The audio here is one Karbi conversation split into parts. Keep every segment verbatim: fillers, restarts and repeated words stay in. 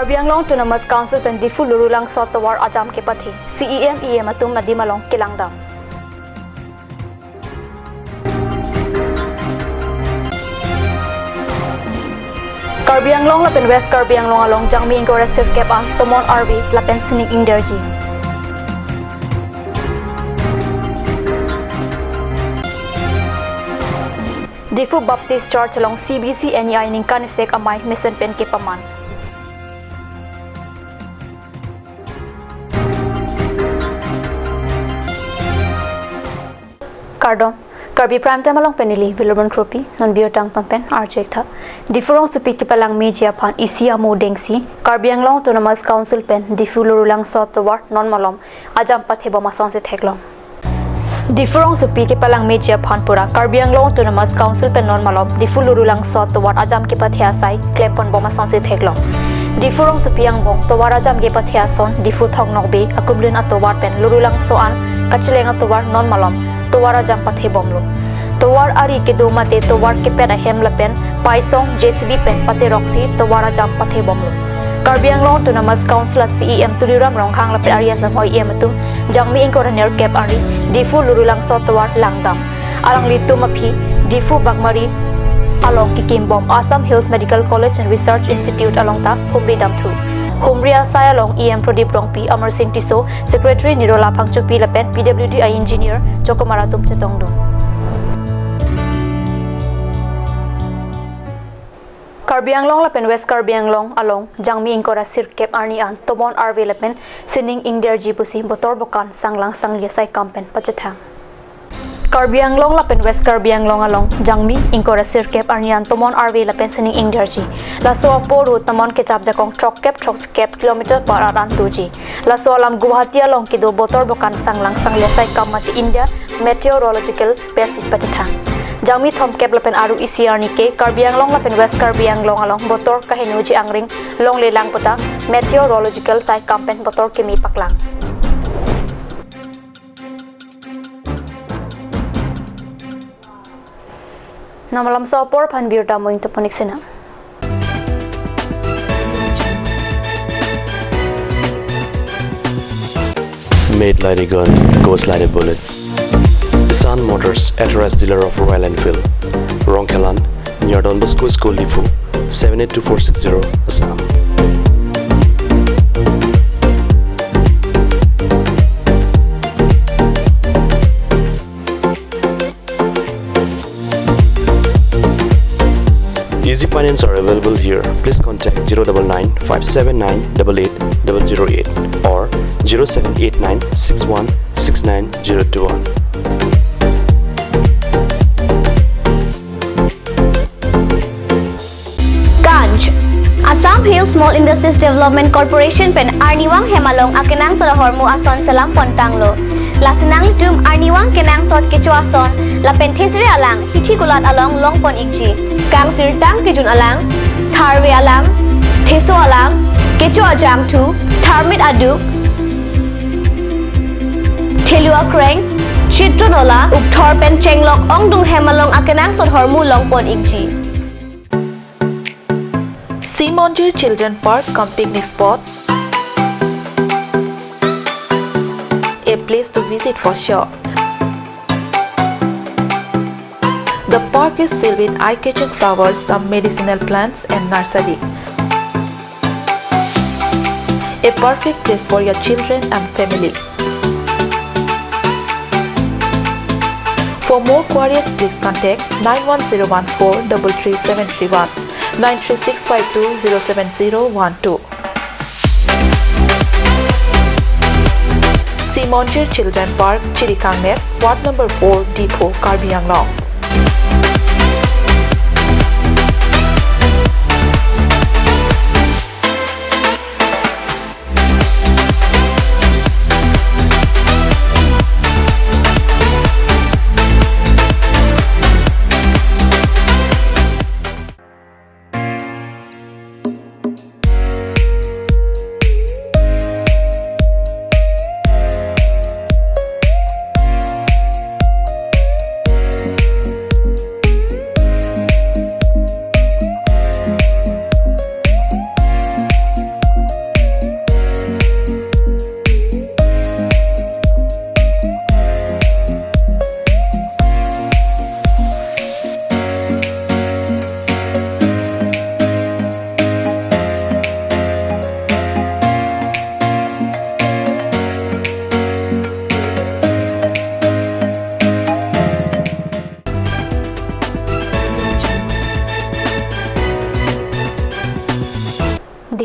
Karbi Anglong Autonomous Council pen Diphu Lurulangso atovar ajam kepathe, C E M, E M atum adim along kelangdam. Karbi Anglong lapen West Karbi Anglong along Jangmi ingkoi ra sirkep an tomon arve lapen sining ingderji. Diphu Baptist Church along C B C N E I ningkan isi-ek amei mesen pen kepaman. Kardom, Karbi Prime Time along pen neli Vilurban Kropi, non birta angton pen arju-ik tha. Diphu rongsopi kepalang meji aphan isi amo dengsi, Karbi Anglong Autonomous Council pen Diphu Lurulangso atovar non malom ajam pathebom asonsi theklong. Diphu rongsopi kepalang meji aphan pura Karbi Anglong Autonomous Council pen non malom Diphu Lurulangso atovar ajam kepathe asai klemponbom asonsi theklong. Diphu rongsopi angbong tovar ajam kepathe ason Diphu Thong Nokbe akumlin atovar pen Lurulangso an kacheleng atovar non malom tovar ajam pathebomlo. Tovar ari kedo mate tovar kepet ahem lapen paisong J C B pen pateroksi tovar ajam pathebomlo. Karbi Anglong Autonomous Council a C E M Tuliram Ronghang lapen ari asamhoi E M atum Jangmi ingkoi ra nerkep arni Diphu Lurulangso atovar langdam. Alanglitum aphi Diphu Bagmari along kekimbom Assam Hills Medical College and Research Institute along ta humri damthu. Humri asai along E M Pradip Rongpi, Amarsing Tisso, Secretary Nirola Phangchopi lapen P W D a engineer Chokomar atum chetongdun. Karbi Anglong lapen West Karbi Anglong along Jangmi ingkoi ra sirkep arni an tomon arve lapen sining ingderji pusi botor bokan sanglang sangli asai kam pen pachethang. Karbi Anglong lapen West Karbi Anglong along Jangmi ingkoi ra sirkep arni an tomon arve lapen sining ingderji. Laso apor road tomon kechap jakong throkkep throkkep kilometer per hour an doji. Laso alam Guwahati along kedo botor bokan sanglang sangli asai kam mate India Meteorological pensi pachethang. Jangmi thomkep lapen aru isi arni ke Karbi Anglong lapen West Karbi Anglong along botor kahenoji angring longlelang puta meteorological sai kam pen botor keme paklang. Non malomso apor aphan birta mo ingtoponik sinang. Made like a gun, goes like a bullet. Sun Motors, authorized dealer of Royal Enfield. Rongkhelan, near Don Bosco School, Diphu, seven eight two four six zero, Assam. Easy finance are available here. Please contact zero double nine five seven nine double eight double zero eight or zero seven eight nine six one six nine zero two one. Ganj. Assam Hill Small Industries Development Corporation pen arnivang hem along akenangsot ahormu ason selam pontanglo. Lasi nanglitum arnivang kenangsot kecho ason lapen thesere alang hithi kulat along longpon-ikji. Kangsirtang kejun alang, tharve alang, theso alang, kecho ajangthu, tharmit aduk, thelu akreng, chitron ola, ukthor pen chenglok ongdung hem along akenangsot ahormu longpon-ikji. Simonjir Children Park cum picnic spot, a place to visit for sure. The park is filled with eye-catching flowers, some medicinal plants and nursery. A perfect place for your children and family. For more queries, please contact nine one zero one four double three seven three one, nine three six five two zero seven zero one two. Simonjir Children Park, Chirikangnep, Ward number four, Diphu, Karbi Anglong.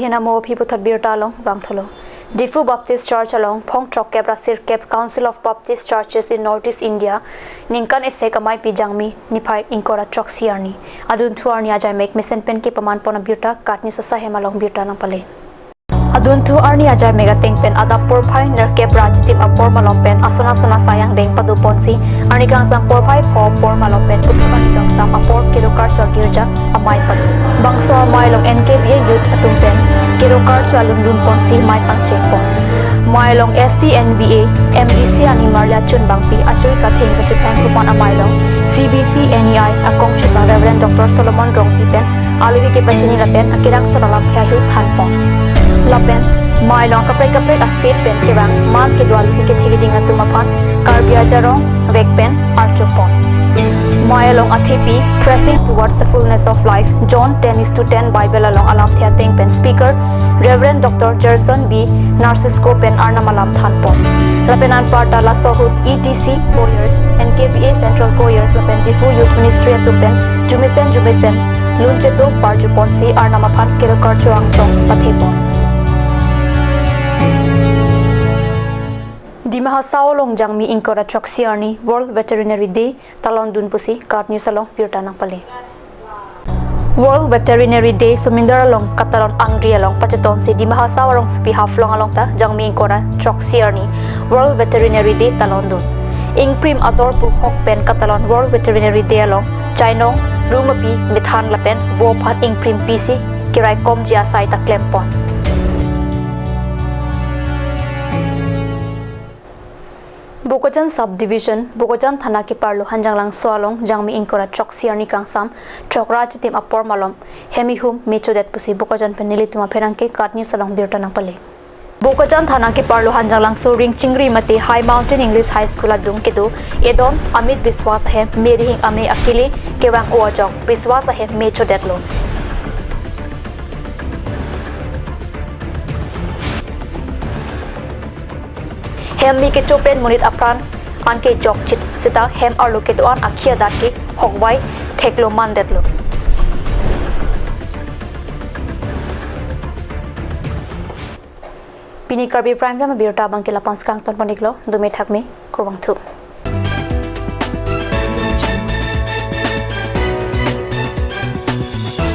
Hena mo aphi puthot birta along vangthulo. Diphu Baptist Church along phongthrok kep ra sirkep Council of Baptist Churches in North East India ningkan esek amei pijangmi niphai ingkoi ra throksi arni. Adunthu arni ajaimek mesen pen kepaman pon abirta KAT News asai hem along birta nangpale. Adunthu arni ajaimek ateng pen adap porphai nerkep ra chitim apor malom pen ason ason asai angdeng pado ponsi arni kangsam porphai pho apor malom pen uthuk arni kangsam apor Kero Karcho Agirja amei pado. Bangso amei along N K B A youth atum pen Kero Karcho alun dun ponsi mei pangcheng pon. Mei along S T N B A M D C animarli achun bangpi achui katheng kachethang kupon amei along C B C N E I akongchunbang Reverend Doctor Solomon Rongpi pen alohi kepachini lapen akerang sor alamthe ahut than pon. Lapen mei along kaprek kaprek a-state pen kevang man kedo alohi kethe keding atum aphan Karbi ajarong vek pen arju pon. Mei along athepi Pressing Towards the Fullness of Life, John ten is to ten Bible along alamthe ateng pen speaker Reverend Doctor Gerson B Narcisco pen arnam alam than pon. Lapen anparta laso ahut E T C choirs, N K B A Central Choirs lapen Diphu Youth Ministry atum pen jumesen jumesen lun cheto parju ponsi arnam aphan Kero Karcho angtong pathe pon. Dima Hasao along jangmi ingkoi ra throksi arni World Veterinary Day talon dun pusi KAT News along birta nangpale. World Veterinary Day Somindar along katalon angri along pachetonsi Dima Hasao arongsopi Haflong along ta jangmi ingkoi ra throksi arni World Veterinary Day talon dun. Ingprim ador pu hok pen katalon World Veterinary Day along chainong, rumapi, methan lapen vo aphan ingprim pisi keraikomji asai ta klem pon. Bokajan Sub Division, Bokajan Thana keparlo Hanjanglangso along jangmi ingkoi ra throksi arni kangsam throk ra chitim apor malom hem ihum me chodet pusi Bokajan pen nelitum apherangke KAT News along birta nangpale. Bokajan Thana keparlo Hanjanglangso Ringchingri mate High Mountain English High School adung kedo Edon Amit Biswas ahem Mary Hing Ame akili kevang-o ajok Biswas ahem me chodetlo. Hem me kecho pen monit apran an kejok chit seta hem arlo kedo-an akhei adak ke hokvai theklo mandetlo. Pini Karbi Prime Time abirta abangke lapu-an si kangton pon-iklo, dome thakme, kurvangthu.